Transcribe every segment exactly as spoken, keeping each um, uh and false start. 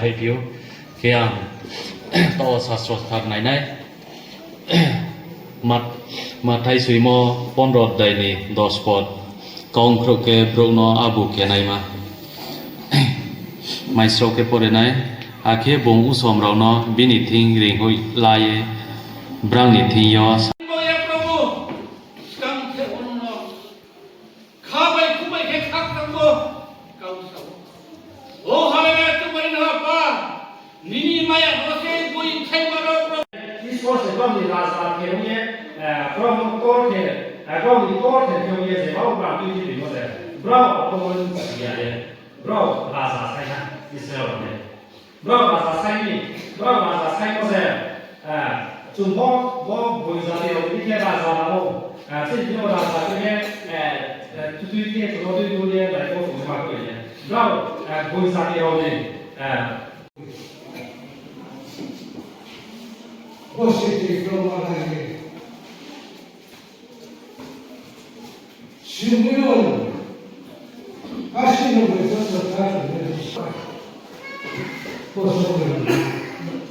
Review khe ang tao sasro sar nainai. Mat-, Mathai soimo pondro adhyay ni dos pod. Kaungkhrouh khe brouh no abu kenaima. Maisrao khe pore nai, akhe bung usom rao no bini thing reinghoih la ye, brao ni thing yo sa- Bo ye Probhu, skang khe ong no. Kha bai khu bai khe khakchangmo kau sa ou. O Haleluya, chubai no Apa, nini maya no se boi khaima rao. Isor se brao ni raja khe ong ye, eh, brao no tor khe, eh, brao ni tor khe khe ong ye, je brao brao tui tui rimo se, brao abo no si ya ye, brao raja sai ha, Israel rao le. Brao raja sai ni, brao raja saimo se, eh, chung bo, bo boi jati rao ni khe raja nang ou, eh, chini thing yo raja khe ye, eh, eh, tui tui khe chung no tui tui ye, lai bo chung ma khe ye. Brao, eh, boi jati rao ni, eh, Bo se tui tui ma khe ye. Simeon, asi no bai joto ta,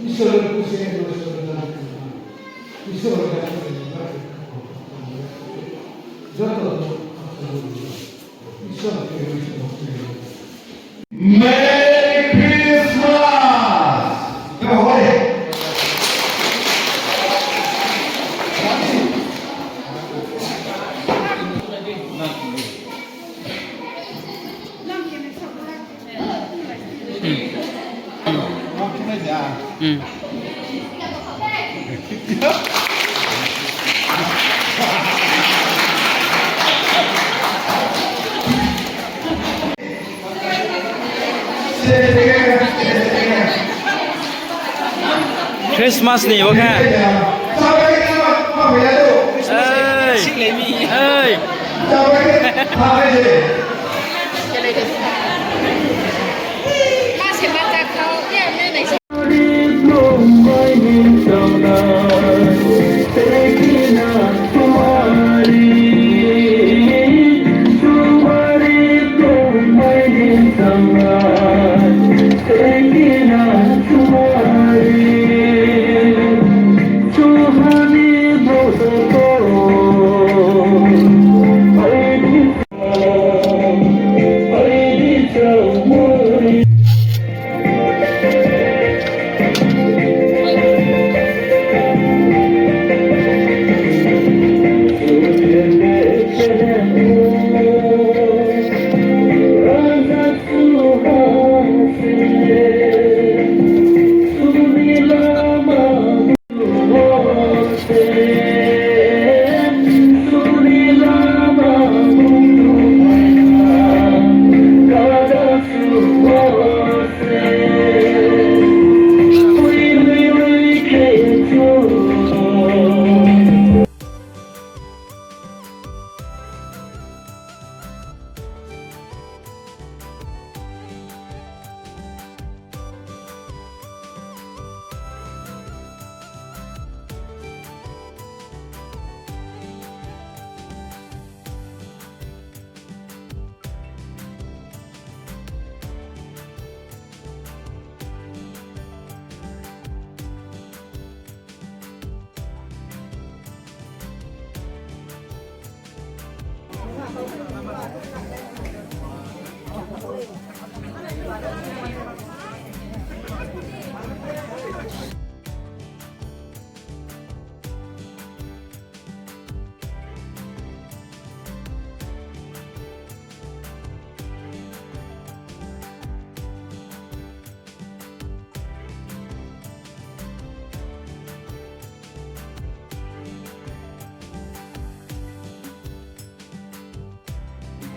Isor ni kusi, Isor ni joto, Isor ni Merry Christmas! Christmas ni bo khe. Ei. Ei.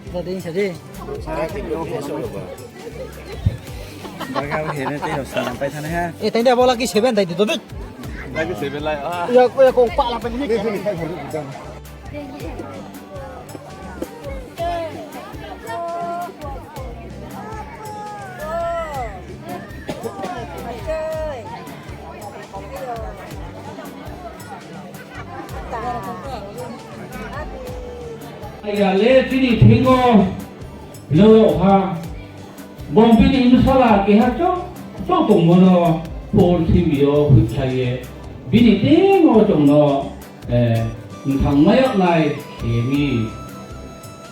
Kita ding sa di. Baga he ne tei rao sa pai thana ha. Eh, tei dia bo lucky seven dai di to di. Lucky seven lai, ah. Ya, ya, kong pa la pai ni. Aya le chini thing yo, lo ha. Bung bini bsala keha chouh Tongmo no purthimbi yo hoihkhlai ye, bini thing wo chung no, eh, mthang mai yag nai khe mi.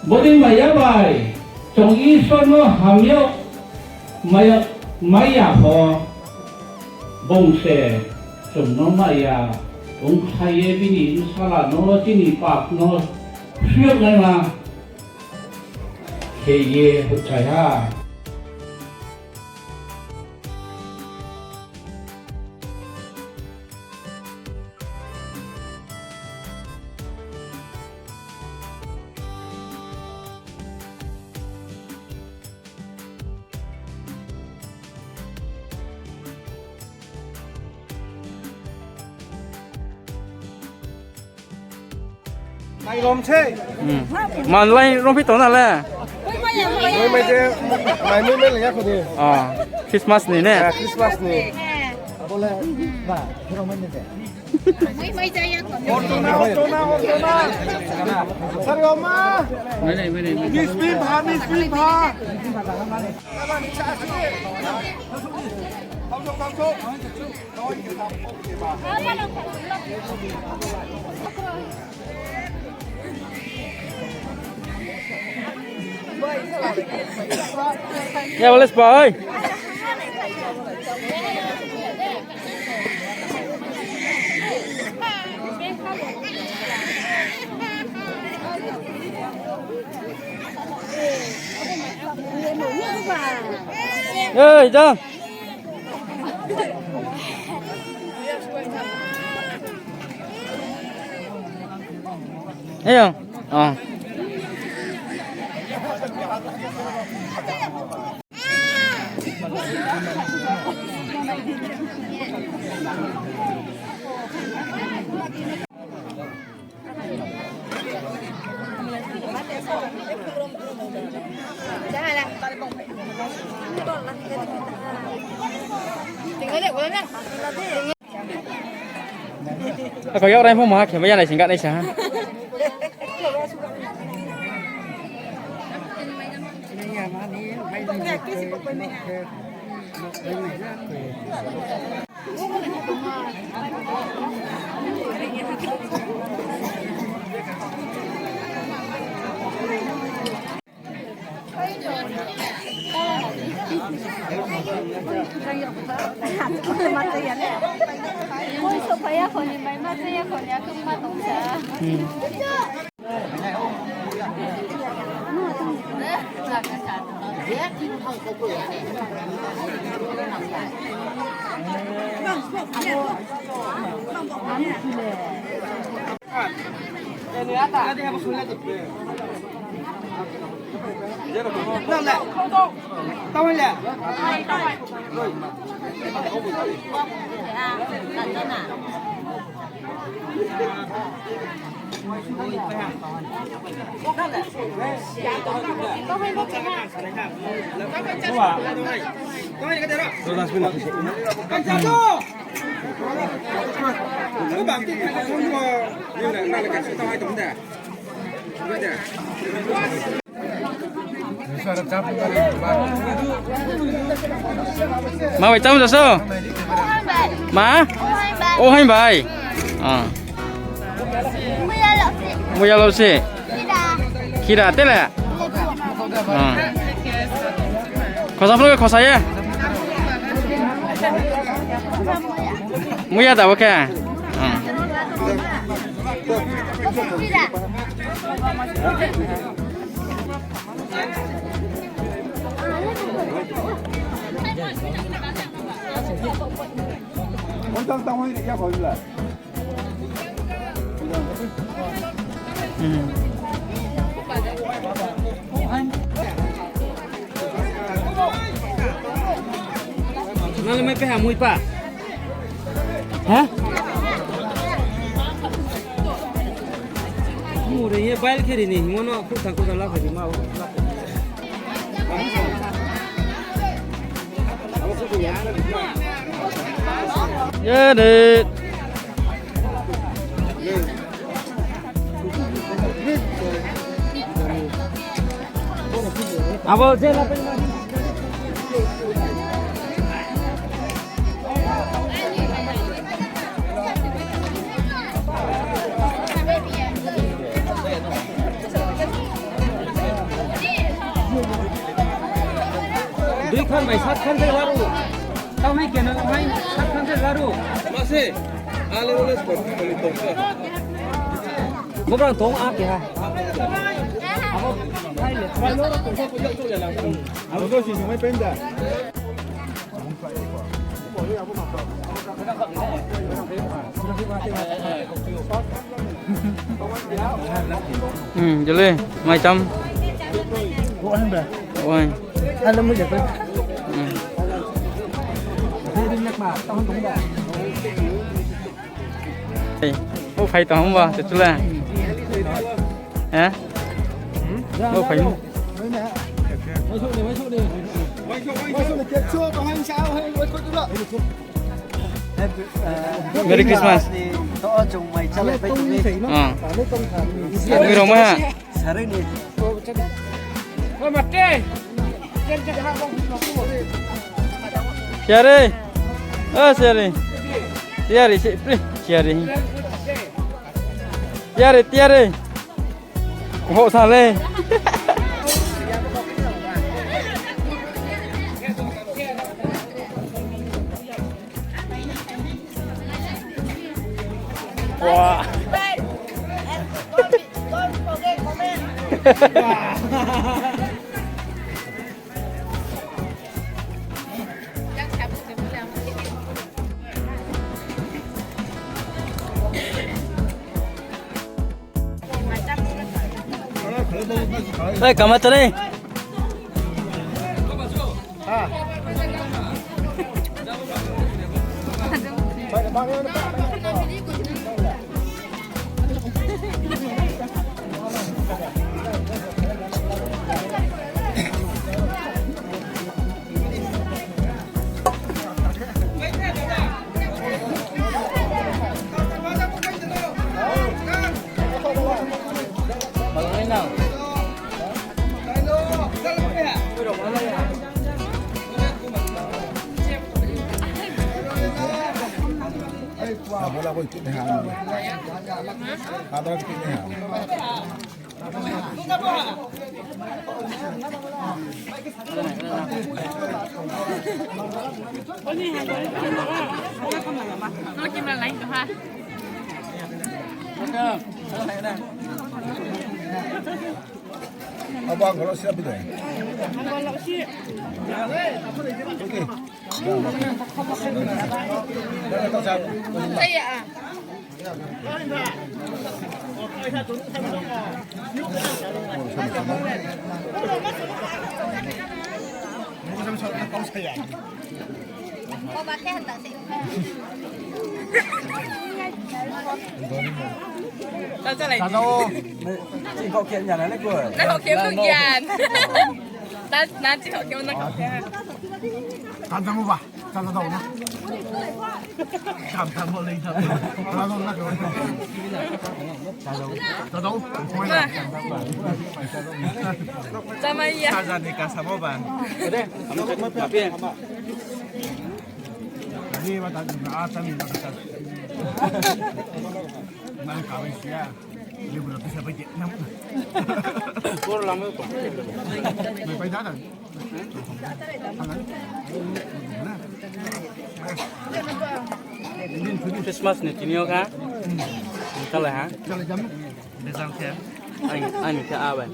Bodei mai ya bai, chung Isor no ham yag mai ya, mai ya pho, bung se chung no mai ya, ongkhlai ye bini bsala no chini pap no suyag naima khe ye hoihkhlai ha. Nai rom se. Hmm. Manlai rom phi tong na le. Mui mai je, mai mui mai le ya kho ni. Ah, Christmas ni ne? Ah, Christmas ni. Abo le, ba, rom mai ne de. Mui mai ja ya kho ni. Ortona, ortona, ortona. Sari oma. Mai nai, mai nai, mai nai. Miss Bimha, Miss Bimha. Ya, bales pai. Ei, jang. Ayo. Oh. Ako yag rai pho maha khe bai ya nai sing ga nai sa ha. Hmm. Ma bai tamo jaso? Ma? O hai bai. Ah. Muya lo se. Khira tele. Ah. Khosa phano khosa ye. Muya da bo khe. Ah. Hmm. Nale mai peha mui pa. Ha? Mu re ye bail khe ri ni, himo no khu thang khu thang la khe ri ma. Ye de. Abo je la pe. Bai sat khan se laru. Tang hai kena hai sat khan se laru. Mase. Ale ole sport kami tongsa. Bubrang tong a keha. Abo hai le. Abo si sumai penda. Hmm, jole, mai tam. Oi. Ada mu japa. Hmm. Hey, o phai tong hamba, se chula. Eh? O phai. Merry Christmas. Ah. Ui rong ma. Sarui ni. Siari. Oh, siari. Siari, si, pri. Siari. Siari, siari. Ho sa le. Wah. Oi, kama tare. Abo la koi kini ha. Abo la kini ha. Abo ang kalau siap itu. Oke. Chajao. Chini kau khe ya na le ko. Na kau khe mo yan. Na, na chini kau khe mo na kau khe. Chajao ba. Chajao na. Chajao le chajao. Chajao na. Chajao. Chama ya. Chajao ni ka samo ba. Ni ba ta ni na ta ni na ta. Mana kawai sia. Ni bro bisa bai je. Por lama ko. Mai pai da. Christmas ni tini yo kha. Tala ha. Dejang khe. Ang, ang khe abai.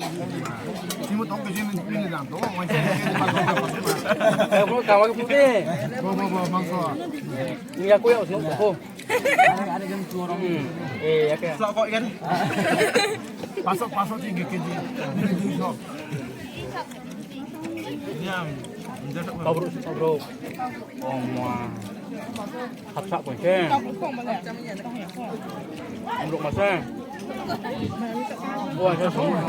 Simo tong ke sini ni dang to. Eh, bo kawa ke pute. Bo, bo, bo, mangso. Ni ya ko ya usno ko. Hmm. Eh, ya ke. Sok ko ikan. Pasok, pasok tinggi kiji. Sok. Kabruk, kabruk. Oh, mua. Hapsa pun se. Kabruk masa. Buah, saya semua.